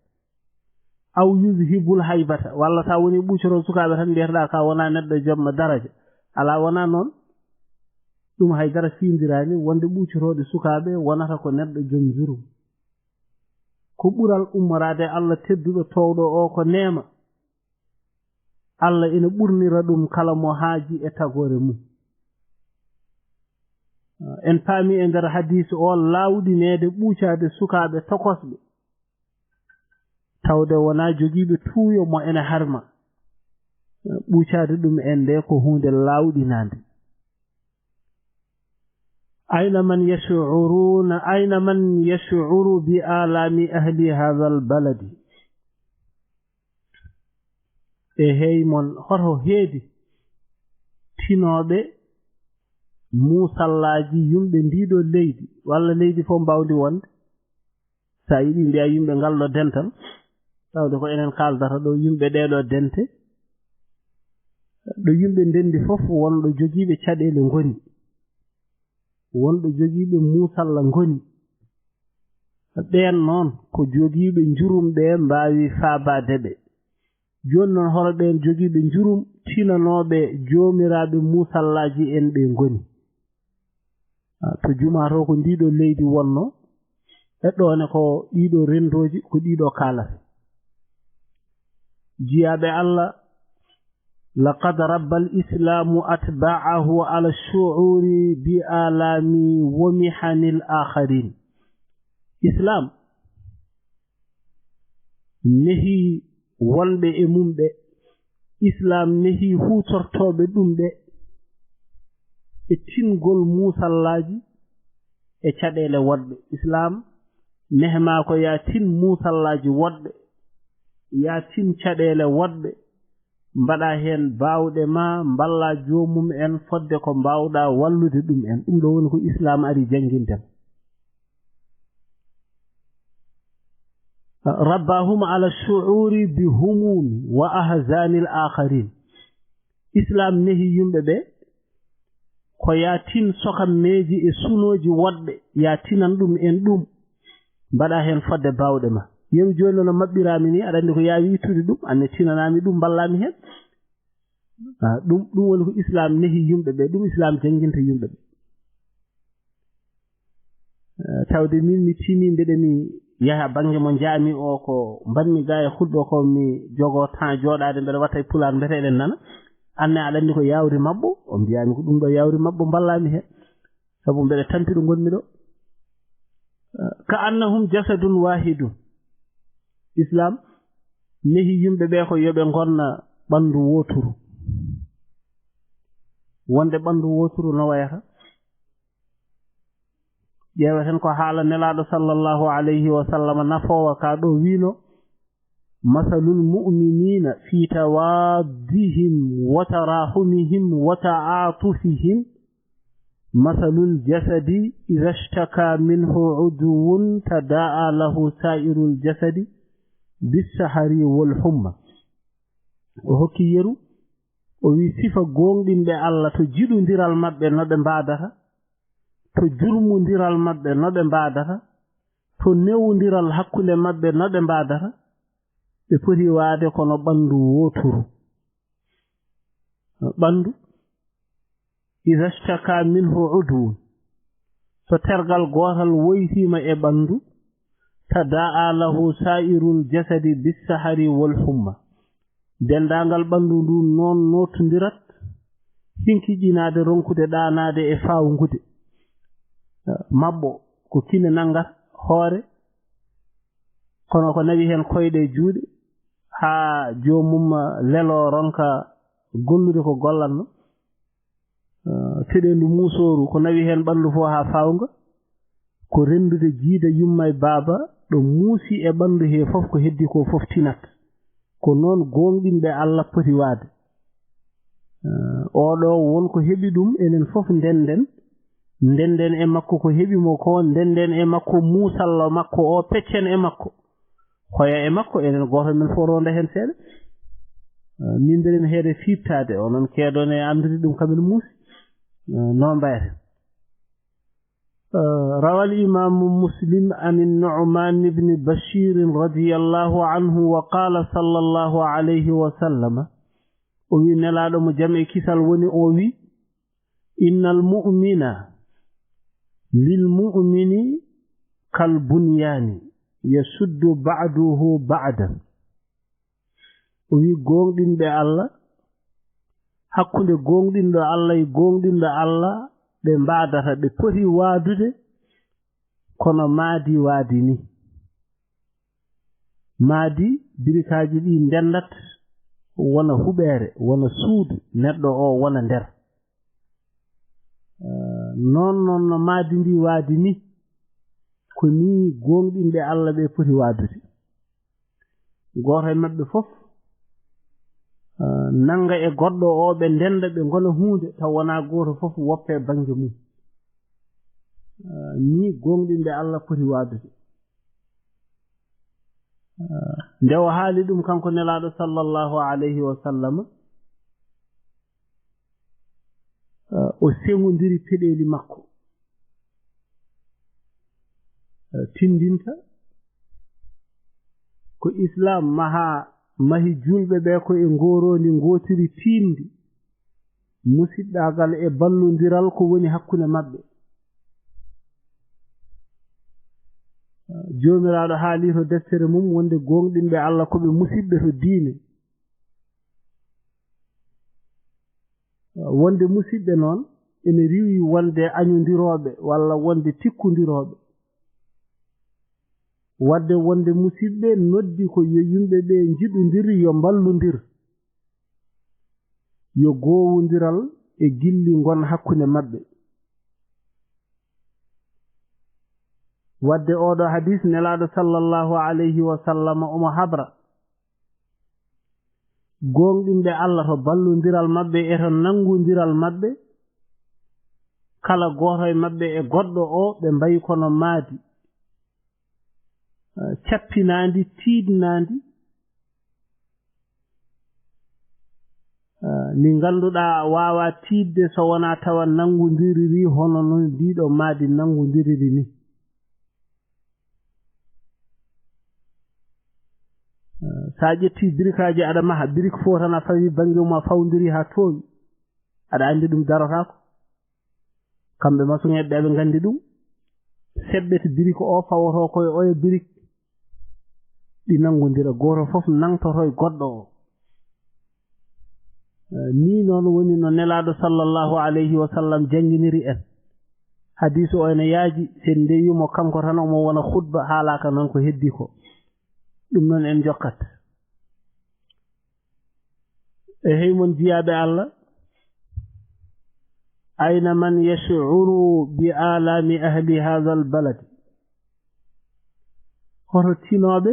Aw yuzhibul haybata, walla sa woni ɓuucorooɓe sukaaɓe tan mbiyeteɗaa ka wona neɗɗo jomma daraja. Ala, wona noon. Ɗum haydara fiindirani wonde ɓuucorooɓe sukaaɓe wonata ko neɗɗo joom njurum. Ko ɓural ummoraade Allah tedduɗo toowɗo o ko neema. Allah ina ɓurnira ɗum kala mo haaji e tagoore mum. En paami e nder hadiis o laawɗineede ɓuucaade sukaaɓe tokosɓe, tawde wonaa jogiiɓe tuuyo mo ene harma. Ɓuucaade ɗum en nde ko huunde laawɗinaande. Ayna man yash'uruna, ayna man yash'uru bi alami ahli hadha al baladi. E hey mon, hoto heedi tinooɓe muusallaaji yumɓe ndiiɗo leydi, walla leydi fof mbawdi wonde? Sa yiɗi mbiya yumɓe ngal ɗo dental, tawde ko enen kaaldata ɗo, yumɓe ɗee ɗo dente, ɗo yumɓe ndendi fof wonɗo jogiiɓe caɗeele ngoni, wonɗo jogiiɓe muusalla ngoni. Ɓeen noon ko jogiiɓe njurum ɓe mbaawi faabaade ɓe. Jooni noon, hono ɓeen jogiiɓe njurum tinanooɓe joomiraaɓe muusallaaji en ɓe ngoni? Ah, to jumaa to ko ndiiɗo leydi wonno, e ɗoone ko ɗiɗo renndooji, ko ɗiɗo kaalata. Jiyaaɓe Allah, laqad rabba al-islamu atba'ahu ala shu'uri bi alami wa mihanil akharin. Islam nehi wonɓe e mum ɓe. Islam nehi huutortooɓe ɗum ɓe e tingol muusallaaji e caɗeele woɗɓe. Islam nehma ko ya tin muusallaaji woɗɓe, ya tin caɗeele woɗɓe, mbaɗa heen baawɗe ma, mballa joomum en fodde ko mbaawɗa wallude ɗum en. Ɗum ɗo woni ko Islam ari jannginde ma. Rabbahum ala shu'uri bi humumi wa ahzanil akharin. Islam nehi yumɓe ɓe ko ya tin sokammeeji e sunooji woɗɓe, ya tinan ɗum en ɗum, mbaɗa heen fodde baawɗe ma. Yeru jooni no maɓɓiraami ni, aɗa anndi ko yaawi ittude ɗum, anne tinanaami ɗum, mballaami heen. Ah, ɗum, ɗum woni ko Islam nehi yumɓe ɓe, ɗum Islam jannginta yumɓe ɓe. Eh, tawde min mi tini mbeɗa mi yaha bannge mo njaami o, ko mbanmi ga e hulɓe ko mi jogo temps jooɗaade mbeɗa watta e pulaar mbete eɗen nana. Anne aɗa anndi ko yawri maɓɓo, o mbiyaami ko ɗum ɗo yawri maɓɓo, mballaami heen. Sabu mbeɗa tampi ɗo ngonmi ɗo. Eh, ka annahum jasadun wahidun. Islam nehi yumɓe ɓe ko yo ɓe ngonna ɓanndu wooturu. wonde ɓanndu wooturu no wayata. Ƴeeweten ko haala Nelaaɗo sallallahu alayhi wa sallam nafoowa ka ɗo wiino: "Masalul mu'minina fi tawaddihim wa tarahumihim wa ta'atufihim, masalul jasadi idha ishtaka minhu udwun tada'a lahu sa'irul jasadi bis sahari wal humma." O hokki yeru, o wi sifa gooŋɗinɓe Allah to jiɗundiral maɓɓe no ɓe mbaadata, to jurmundiral maɓɓe no ɓe mbaadata, to newundiral hakkunde maɓɓe no ɓe mbaadata, ɓe poti waade kono ɓanndu wooturu. Ɓanndu, idha ishtaka minhu udwun, so tergal gootal woytiima e ɓanndu, tada'a lahu sa'irul jasadi bis sahari wal humma. Denndaangal ɓanndu ndu noon nootondirat, hinkiɗinaade ronkude ɗaanaade e faawngude. Maɓɓo ko kine nanngata hoore, kono ko nawi heen koyɗe e juuɗe, haa joomum lelo ronka gollude ko gollatno. Eh, teɗeendu muusooru, ko nawi heen ɓanndu fof haa faawnga, ko renndude jiida yumma e baaba, ɗo muusi e ɓanndu hee fof, ko heddi ko fof tinat. Ko noon gooŋɗinɓe Allah poti waade. Eh, oɗo won ko heɓi ɗum, enen fof ndennden, ndennden e makko ko heɓi mo ko, ndennden e makko muusallo makko o, peccen e makko. Hoya e makko, enen gooto men fof ronda heen seeɗa. Eh, min mbeɗen heede fiɓtaade, onon keedon e anndude ɗum kamin muusi. Eh, no mbayata. Eh, rawal imaamu Muslim an Nu'man ibn Bashir radiyallahu anhu wa qala sallallahu alayhi wa sallam. O wi Nelaaɗo mo jam e kisal woni, o wi: "Innal mu'mina lil mu'mini kal bunyaani yashuddu ba'duhu ba'dan." O wi gooŋɗinɓe Allah, hakkunde gooŋɗinɗo Allah e gooŋɗinɗo Allah, ɓe mbaadata, ɓe poti waadude kono maadi waadi ni. Maadi, birikaaji ɗi ndenndat, wona huɓeere, wona suudu, neɗɗo o wona nder. Eh, noon, noon no maadi ndi waadi ni, ko ni gooŋɗinɓe Allah ɓe poti waadude. Gooto e maɓɓe fof, eh, nannga e goɗɗo o, ɓe ndennda, ɓe ngona huunde, taw wonaa gooto fof woppa e bannge mum. Eh, ni gooŋɗinɓe Allah poti waadude. Eh, nde o haali ɗum kanko Nelaaɗo sallallahu alayhi wa sallam, eh, o seŋondiri peɗeeli makko. Eh, tindinta ko Islaam maha, mahi juulɓe ɓe ko e ngooroondi ngootiri tiiɗndi, musiɗɗaagal e ballondiral ko woni hakkunde maɓɓe. Eh, Joomiraaɗo haali to deftere mum wonde gooŋɗinɓe Allah ko ɓe musiɓɓe to diine. Wonde musiɓɓe noon ene riiwi wonde añondirooɓe walla wonde tikkondirooɓe. Wadde wonde musiɓɓe noddi ko yo yimɓe ɓe njiɗondir, yo mballondir, yo goowondiral e gilli ngon hakkunde maɓɓe. Wadde oɗo hadis Nelaaɗo sallallahu alayhi wa sallam omo habra gooŋɗinɓe Allah to ballondiral maɓɓe e to nanngondiral maɓɓe, kala gooto e maɓɓe e goɗɗo o, ɓe mbayi kono maadi, eh, cappinaandi, tiiɗnaandi, eh, ndi ngannduɗaa waawaa tiiɗde so wonaa tawa nanngondiriri hono no ndiiɗo maadi nanngondiriri ni. Eh, so a ƴetti birikaaji aɗa maha, birik fof tan a fawi bannge mum, a fawndiri haa toowi, aɗa anndi ɗum darotaako. Kamɓe masuŋeeɓe ɓe, aɓe nganndi ɗum. Seɓɓete birik o fawotoo ko e oya birik. Ɗi nanngondira, gooto fof nangtoto e goɗɗo o. Eh, nii noon woni no Nelaaɗo sallallahu alayhi wa sallam jannginiri en. Hadiisu o ene yaaji, sen ndewi mo kanko tan, omo wona khutba, haalaaka noon ko heddi ko. Ɗum noon en jokkat. E hey mon jiyaaɓe Allah, أين من يشعر بآلام أهل هذا البلد؟ Hoto tinooɓe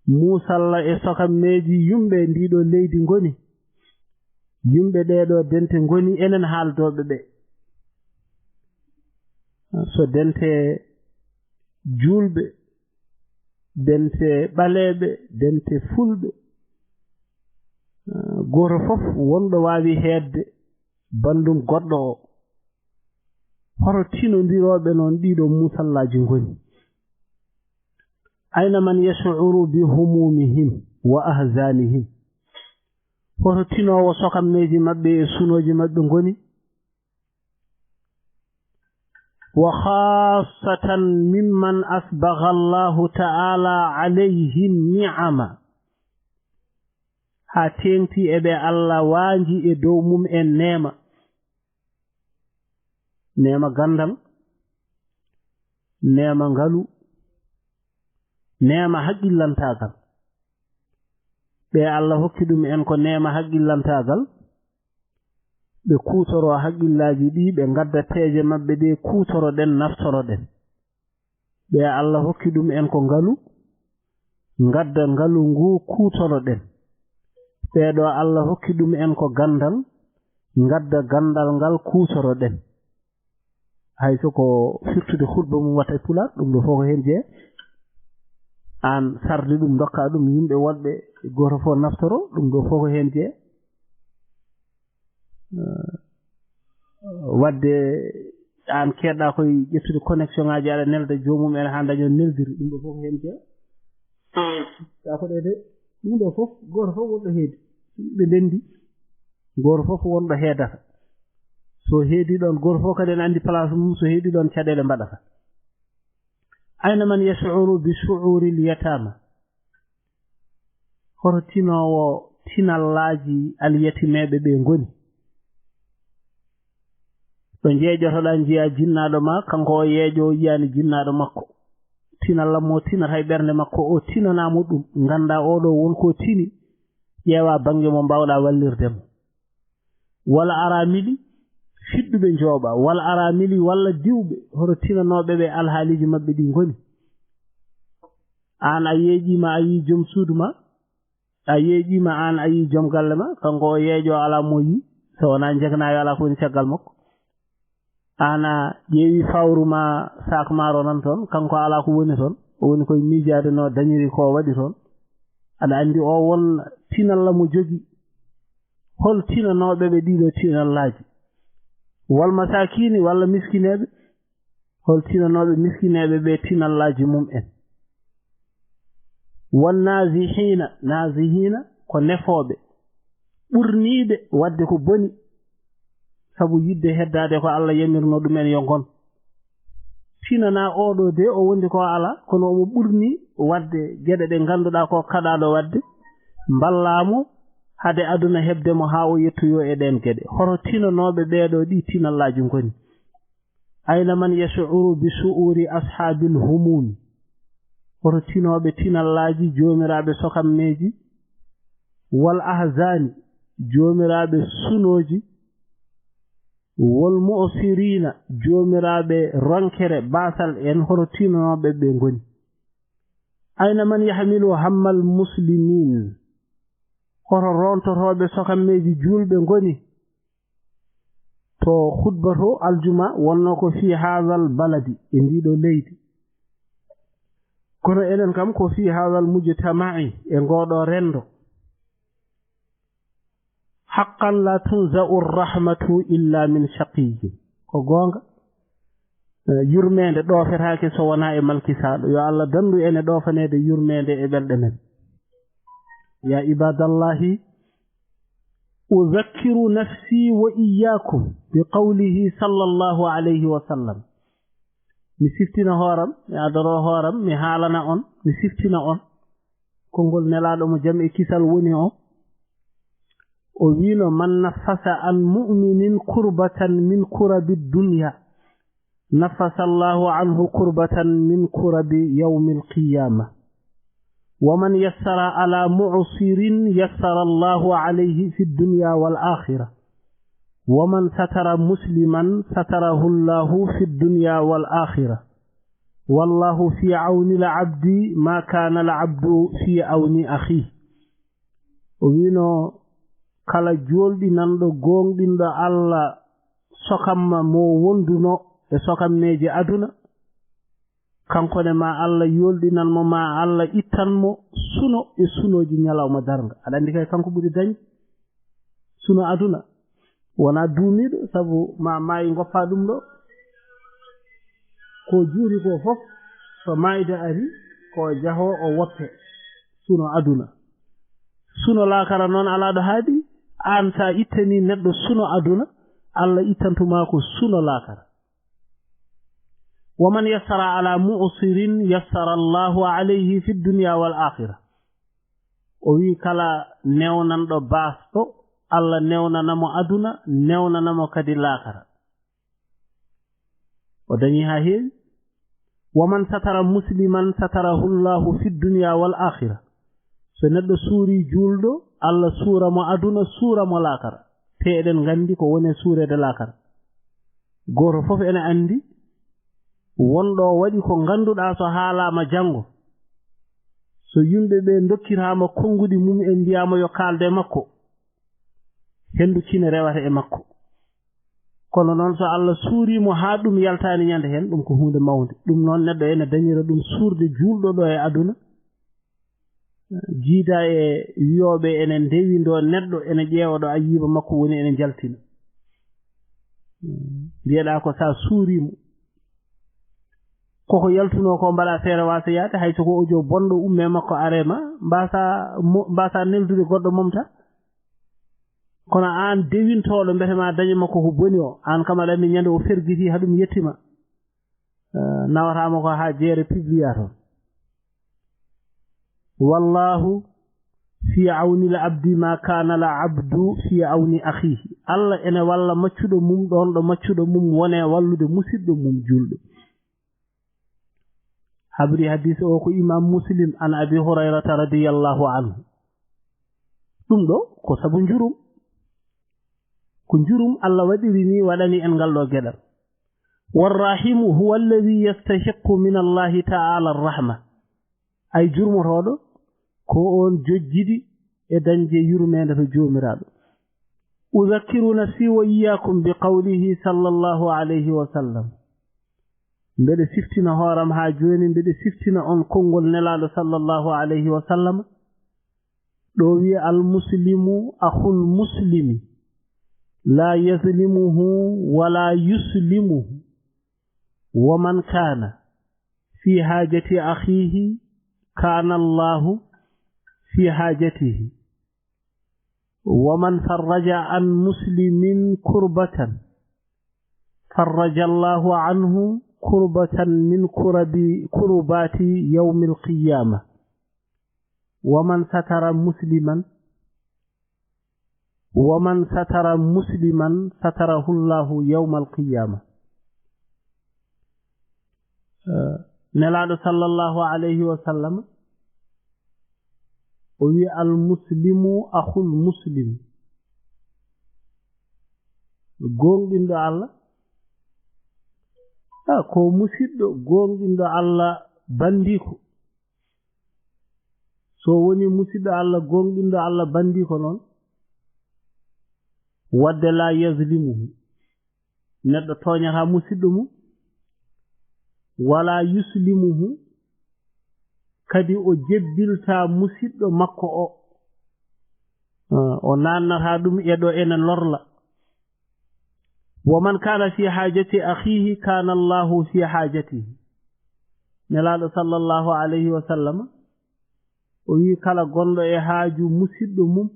muusalla e sokammeeji yumɓe ndiɗo leydi ngoni, yumɓe ɗeɗo dente ngoni enen haaldooɓe ɓe? So dente juulɓe, dente ɓaleeɓe, dente fulɓe, gooto fof wonɗo waawi heedde banndum goɗɗo o. Hoto tinondirooɓe noon ɗiɗo muusallaaji ngoni? أين من يشعر بهمومهم وأحزانهم؟ Hoto tinoowo sokammeeji maɓɓe e sunooji maɓɓe ngoni? وخاصة ممن أسبغ الله تعالى عليه النعم. Haa teeŋti e ɓe Allah waanji e dow mum en neema. Neema ganndal, neema ngalu, neema haqqillantaagal. Ɓe Allah hokki ɗum en ko neema haqqillantaagal, ɓe kuutoroo haqqillaaji ɗi, ɓe ngadda peeje maɓɓe ɗe, kuutoroɗen, naftoroɗen. Ɓe Allah hokki ɗum en ko ngalu, ngadda ngalu ngu kuutoroɗen. Ɓeeɗo Allah hokki ɗum en ko ganndal, ngadda ganndal ngal kuutoroɗen. Hay so ko firtude khutba mum watta e Pulaar, ɗum ɗo fof ko heen jeeya. Aan sarde ɗum, ndokka ɗum yimɓe woɗɓe, gooto fof naftoro, ɗum ɗo fof ko heen jeeya. Eh, waɗde aan keedɗa koye ƴettude connexion ŋaaji, aɗa nelda joomum en haa daño neldiri, ɗum ɗo fof ko heen jeeya. Ka ko ɗe de, ɗum ɗo fof, gooto fof wonɗo heedi. Ɓe ndenndi, gooto fof wonɗo heedata. So heedi ɗoon, gooto fof kadi ene anndi place mum, so heedi ɗoon, caɗeele mbaɗata. أين من يشعر بشعور اليتامى؟ Hoto tinoowo tinallaaji alyatimeeɓe ɓe ngoni? Ɗo njeeƴotoɗaa, njiyaa jinnaaɗo ma, kanko o yeeƴo, o yiyaani jinnaaɗo makko. Tinalla mo tinata e ɓernde makko, o tinanaa mo ɗum. Nganndaa oɗo won ko tini, ƴeewaa bannge mo mbaawɗaa wallirde mo. Walla araamili, fiɗɗuɓe njooɓa, walla araamili, walla diwɓe, hoto tinanooɓe ɓe alhaaliiji maɓɓe ɗi ngoni? Aan a yeeƴiima, a yii joom suudu ma, a yeeƴiima, aan a yii joom galle ma, kanko o yeeƴo alaa mo yii, so wonaa njegnaayo alaa ko woni caggal makko. Aan a ƴeewi fawru ma, saak ma ronan toon, kanko alaa ko woni toon, o woni koye miijaade no dañiri ko waɗi toon. Aɗa anndi o won tinalla mo jogi. Hol tinanooɓe ɓe ɗiɗo tinallaaji? Wal masaakiini walla miskineeɓe? Hol tinanooɓe miskineeɓe ɓe tinallaaji mum en? Wan naazihiina, naazihiina ko nefooɓe, ɓurniiɓe waɗde ko boni, sabu yiɗde heddaade ko Allah yamirno ɗum en yo ngon. Tinanaa oɗo de, o wondi ko alaa, kono omo ɓurni waɗde geɗe ɗe ngannduɗaa ko kaɗaaɗo waɗde, mballaa mo hade aduna heɓde mo haa o yettoyoo e ɗeen geɗe. Hoto tinanooɓe ɓeeɗo ɗi tinallaaji ngoni? أين من يشعر بشعور أصحاب الهموم؟ Hoto tinooɓe tinallaaji joomiraaɓe sokammeeji, wal ahzaani, joomiraaɓe sunooji, wal mu'siriina, joomiraaɓe ronkere baasal en, hoto tinanooɓe ɓe ngoni? أين من يحمل هم المسلمين؟ Hoto rontotooɓe sokammeeji juulɓe ngoni? To khutba to aljuma wonno ko في هذا البلد, e ndiɗo leydi. Kono enen kam ko في هذا المجتمع, e ngoɗo renndo. حقا لا تنزع الرحمة إلا من شقي. Ko goonga, eh, yurmeende ɗoofetaake so wonaa e malkisaaɗo. Yo Allah danndu en e ɗoofaneede yurmeende e ɓerɗe men. يا عباد الله، أذكر نفسي وإياكم بقوله صلى الله عليه وسلم. Mi siftina hooram, mi adoro hooram, mi haalana on, mi siftina on. Konngol Nelaaɗo mo jam e kisal woni o. O wiino: من نفس عن مؤمن كربة من كرب الدنيا نفس الله عنه كربة من كرب يوم القيامة. ومن يسر على معسر يسر الله عليه في الدنيا والآخرة. ومن ستر مسلما ستره الله في الدنيا والآخرة. والله في عون العبد ما كان العبد في عون أخيه. O wiino, kala juulɗinanɗo, gooŋɗinɗo Allah, sokamma mo wonduno e sokammeeje aduna, kanko ne ma Allah yolɗinan mo, ma Allah ittan mo suno e sunooji ñalawma darnga. Aɗa anndi kay kanko ɓuri dañde suno aduna. Wona duumiiɗo, sabu ma maayi ngoppa ɗum ɗo. Ko juuri ko fof, so maayde ari, ko jahoo o woppe suno aduna. Suno laakara noon alaa ɗo haaɗi, aan sa ittani neɗɗo suno aduna, Allah ittantuma ko suno laakara. ومن يسر على معسر يسر الله عليه في الدنيا والآخرة. O wi kala newnanɗo baasɗo, Allah newnana mo aduna, newnana mo kadi laakara. O dañi haa heewi. ومن ستر مسلما ستره الله في الدنيا والآخرة. So neɗɗo suuri juulɗo, Allah suura mo aduna, suura mo laakara. Te eɗen nganndi ko woni e suureede laakara. Gooto fof ene anndi wonɗo waɗi ko ngannduɗaa so haalaama janngo, so yimɓe ɓe ndokkiraama konnguɗi mum en mbiyaama yo kaalde e makko, henndu kine rewata e makko. Kono noon so Allah suuriimo haa ɗum yaltaani ñande heen, ɗum ko huunde mawnde. Ɗum noon neɗɗo ene dañira ɗum suurde juulɗo ɗo e aduna. Jiida e wiyooɓe ene ndewi ndo neɗɗo ene ƴeewa ɗo ayiiba makko woni ene njaltina. Mbiyeɗaa ko sa suuriimo. Koko yaltunoo ko mbaɗa feere waasa yaade, hay so ko ojo bonɗo umme makko are ma, mbasa mo-, mbasa neldude goɗɗo momta. Kono aan dewintooɗo mbete ma dañe makko ko boni o, aan kam aɗa anndi ñande o fergiti haɗum yettima. Eh, nawataama ko haa jeere publia toon. والله في عون العبد ما كان العبد في عون أخيه. Allah ene walla maccuɗo mum ɗoon ɗo maccuɗo mum wone wallude musiɗɗo mum juulɗo. Habri hadis o ko Imam Muslim an Abi Hurayrata radiyallahu anhu. Ɗum ɗo ko sabu njurum. Ko njurum Allah waɗiri ni waɗani en ngal ɗo geɗal. والراحم هو الذي يستحق من الله تعالى الرحمة. Ay jurmotooɗo ko on jojjidi e dañde yurmeende to Joomiraaɗo. أذكر نفسي وإياكم بقوله صلى الله عليه وسلم. Mbeɗe siftina hooram haa jooni, mbeɗe siftina on konngol Nelaaɗo sallallahu alayhi wa sallam. Ɗo wiya: المسلم أخو المسلم لا يظلمه ولا يسلمه، ومن كان في حاجة أخيه كان الله في حاجته، ومن فرج عن مسلم كربة فرج الله عنه كربة من كرب، كربات يوم القيامة. ومن ستر مسلما، ومن ستر مسلما ستره الله يوم القيامة. Eh, Nelaaɗo sallallahu alayhi wa sallam, o wi: المسلم أخو المسلم. Gooŋɗinɗo Allah, ah, ko musiɗɗo gooŋɗinɗo Allah banndiko. So woni musiɗɗo Allah, gooŋɗinɗo Allah banndiko noon, wadde لا يظلمه. Neɗɗo tooñataa musiɗɗo mum, ولا يسلمه, kadi o jebbiltaa musiɗɗo makko o. Ah, o naannataa ɗum e ɗo ene lorla. ومن كان في حاجة أخيه كان الله في حاجته. Nelaaɗo sallallahu alayhi wa sallam, o wi kala gonɗo e haaju musiɗɗo mum,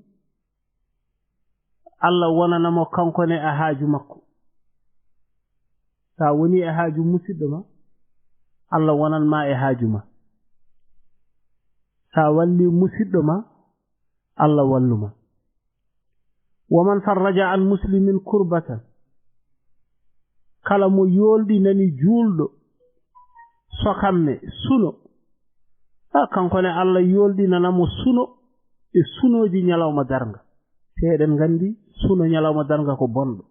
Allah wonana mo kanko ne e haaju makko. Sa woni e haaju musiɗɗo ma, Allah wonan ma e haaju ma. Sa walli musiɗɗo ma, Allah wallu ma. ومن فرج عن مسلم كربة. Kala mo yolɗinani juulɗo sokamme, suno, ha kanko ne Allah yolɗinana mo suno e sunooji ñalawma darnga. Te eɗen nganndi suno ñalawma darnga ko bonɗo.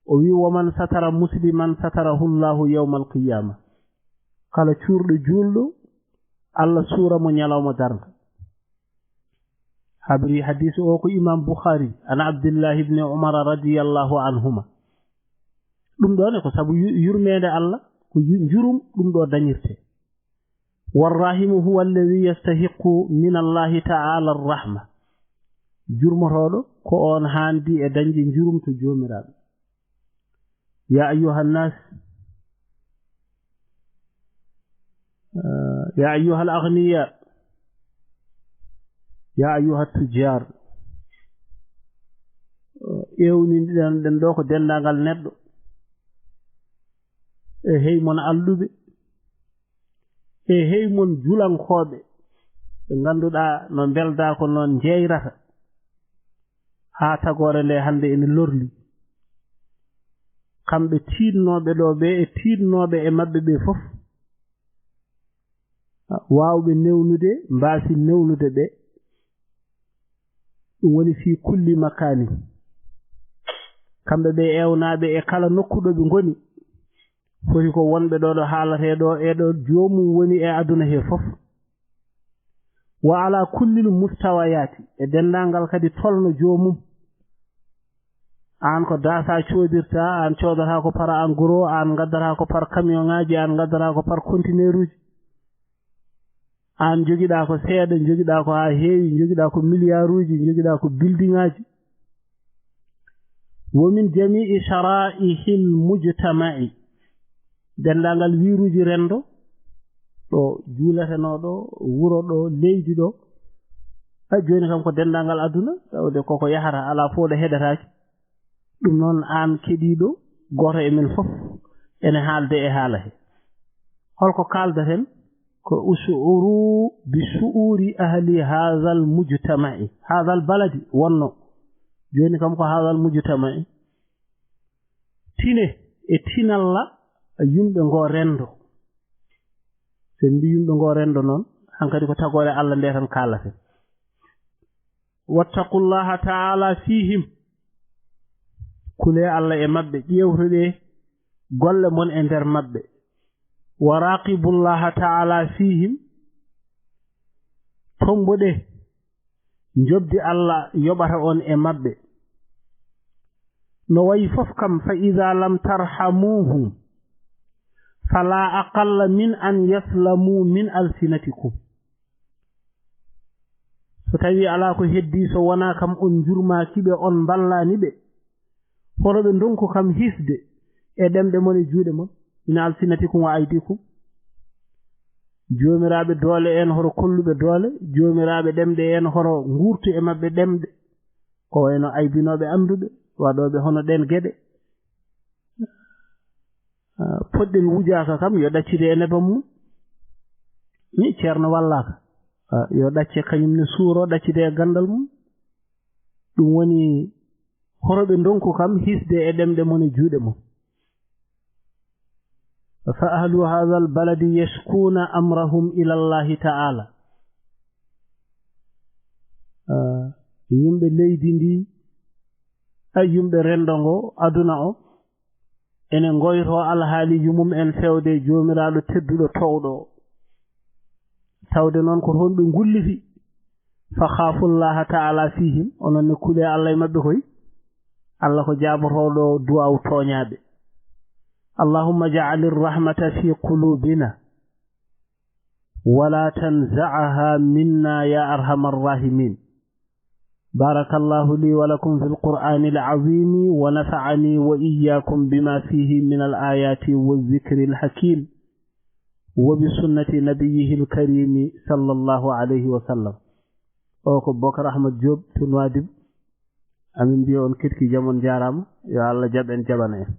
O wi, "Wa man satara musliman satarahu Allahu yawmal qiyama." Kala cuurɗo juulɗo, Allah suura mo ñalawma darnga. Habri hadis o ko Imam Bukhari, an Abdillahi ibn Umar radiyallahu anhuma. Ɗum ɗo ne ko sabu yu-, yurmeende Allah, ko yu-, njurum ɗum ɗo dañirte. "Warrahimu huwa alladhi yastahiqqu min Allahi ta'ala arrahma." Jurmotooɗo ko on haandi e dañde njurum to Joomiraaɗo. "Ya ayyuhan nas, ah, ya ayyuhal aghniya, ya ayyuhat tujjar." Ewninɗen ɗen ɗo ko denndaangal neɗɗo. E hey mon alɗuɓe, e hey mon julankooɓe, ɓe ngannduɗaa no mbeldaa ko noon njeeyrata, haa tagoore nde hannde ene lorli. Kamɓe tiiɗnooɓe ɗo ɓe e tiiɗnooɓe e maɓɓe ɓe fof, waawɓe newnude, mbaasi newnude ɓe. Ɗum woni fii kulli makkaani. Kamɓe ɓe ewnaaɓe e kala nokku ɗo ɓe ngoni, foti ko wonɓe ɗo, ɗo haalatee ɗo, e ɗo joomum woni e aduna he fof. Wa ala kullil mustawayaati, e denndaangal kadi tolno joomum. Aan ko daasa coodirta, aan coodata ko par en gros, aan ngaddata ko par camion ŋaaji, aan ngaddata ko par conteneur uji. Aan jogiɗaa ko seeɗa, jogiɗaa ko haa heewi, jogiɗaa ko miliyaaruuji, jogiɗaa ko buildingaaji. Wa min jamii shara'ihil mujtama'i. Denndaangal wiiruuji renndo, ɗo juulatenoo ɗo, wuro ɗo, leydi ɗo. Hay jooni kam ko denndaangal aduna, tawde koko yahata, alaa fof ɗo heɗataake. Ɗum noon, aan keɗiiɗo, gooto e men fof ene haalde e haala he. Holko kaaldaten? Ko us'uru bi su'uri ahli haazal mujtama'i, haazal baladi wonno. Jooni kam ko haazal mujtama'i. Tine e tinalla yimɓe ngo renndo. So en mbii yimɓe ngo renndo noon, hankadi ko tagoore Allah nde tan kaalaten. "Wattaqullaha ta'ala fihim." Kulee Allah e maɓɓe, ƴeewtoɗee golle mon e nder maɓɓe. "Wa raqibullaha ta'ala fihim." Tommboɗee, njoɓdi Allah yoɓata on e maɓɓe. No wayi fof kam, "Fa idha lam tarhamuhum, fala aqalla min an yaslamu min alsinatikum." So tawii alaa ko heddii, so wonaa kam on njurmaaki ɓe, on mballaani ɓe, hono ɓe ndonku kam hisde e ɗemɗe mon e juuɗe mon, min alsinatikum wa aydikum. Joomiraaɓe doole en hono kolluɓe doole, joomiraaɓe ɗemɗe en hono nguurtu e maɓɓe ɗemɗe, ko wayno aybinooɓe annduɓe, waɗooɓe hono ɗeen geɗe. Ah, poɗɗel wujaaka kam, yo ɗaccite e nebam mum. Ni ceerno wallaaka. Ah, yo ɗacce kañum ne suuro, ɗaccite e ganndal mum. Ɗum woni horoɓe ndonku kam hisde e ɗemɗe mon e juuɗe mon. Fa ahlu haadhal baladi yashkuuna amrahum ila Allahi ta'ala. Ah, yimɓe leydi ndi, ay yimɓe renndo ngo, aduna o, ene ngoyto alhaaliiji mum en fewde e Joomiraaɗo tedduɗo toowɗo o. Tawde noon ko toon ɓe ngulliti. Fa khaafullaha ta'ala fihim, onon ne kulee Allah e maɓɓe koy. Allah ko jaabotooɗo duwaaw tooñaaɓe. Allahumma ja'alir rahmata fi qulubina, wala tanza'aha minna ya arhamar rahimin. بارك الله لي ولكم في القرآن العظيم ونفعني وإياكم بما فيه من الآيات والذكر الحكيم وبسنة نبيه الكريم صلى الله عليه وسلم. O ko Bokar Ahmad Diop to Nouadhibou. Amin mbiya on ketki jam, on jaaraama. Yo Allah jaɓ en, jaɓana en.